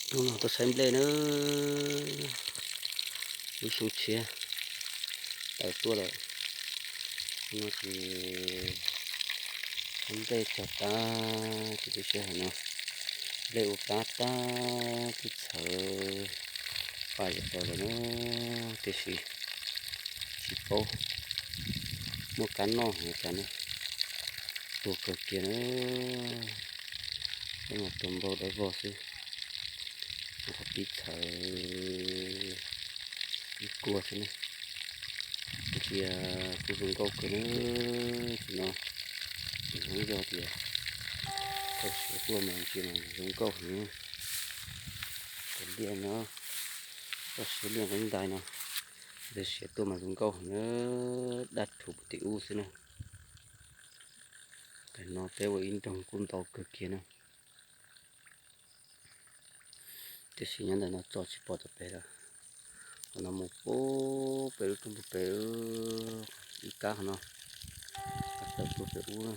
Hnub no tuaj saib nplej na, ib xyoo tshiab tawm tuaj lawm. No ces saib nplej cog tag ces lub sij hawm no nplej ua plab tag twb txhawv pais zom zaws lawm na, tiam sis tsis paub muaj kab noj heev cas na, tuag kawg kiag na. Peb mas tuag npau dawb vog xwb, qhov pib txhawv ib kuag xwb na. Ntsia kuj zoo nkauj kawg na, tsis no tsis hnub yog tias txog siav tuaj mas ntsia mas zoo nkauj heev. Cov liaj no, txog siav liaj nqeeb ntais no, ntsia siav tuaj mas zoo nkauj heev na, daj rhuv puag tim ub xwb na. Tam no peb ua ib nroog kuj ntau kawg kiag na. Tiam sis nyob ntawm no tso tsis pom tom pem lawm. Qhov no mus puag pem lub roob puag pem ib kab qhov no, tawm puag pem ub na.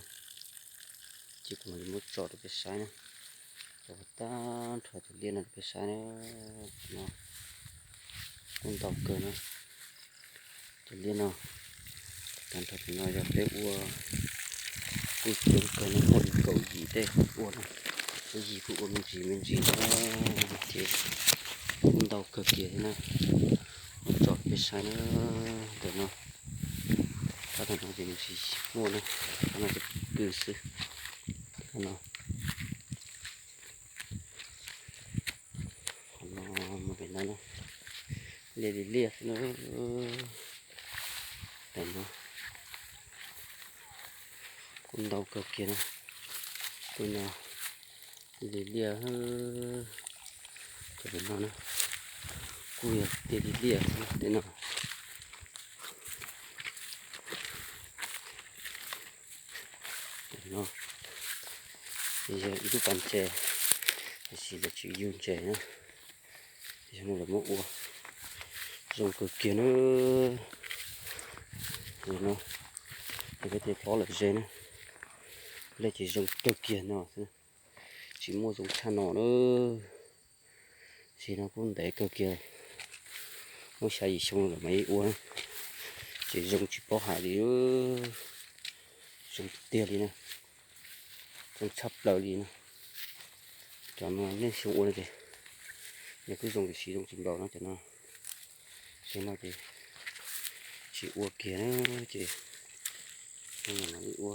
Ces kuv mam li muab tso rau peb saib na, tso tag nrho cov liaj no rau peb saib na. No kuj ntau kawg na. Cov liaj no tag nrho cov no yog peb ua kuj coob kawg no, muaj li kaum yim tej ua na, kaum yim kuj ua me ntsis me ntsis na, ces kuj ntau kawg kiag thiab na. Muab tso rau peb saib na, ntawm no, tab tom no ces nws tsis muaj na, tab no ces kws xwb. Tab no, qhov no mus pem no na, liaj li liaj xwb na. Tam no kuj ntau kawg kiag na, kuj no li liaj, cov pem no na kuj yog tiaj li liaj xwb tej no. Tam no yog ib lub pas ntses, tiam sis lawv tsis yug ntses na, yog no lawv muab ua zoo kawg kiag na. Tam no yog peb tej plob lawm ze na, lej ces zoo kawg kiag no xwb, tsis muaj zoo tshaj no na. Tam no kuj ntev kawg kiag, muaj xya yim xyoo lawm mam li ua na, ces zoo tsis paub hais li, zoo tiag li na, zoo tshaj plaws li na. Cov no nej xyoo ua no ces nws kuj zoo tiam sis zoo tsis npaum no cov no. Cov no ces tsis ua kiag na, ces ua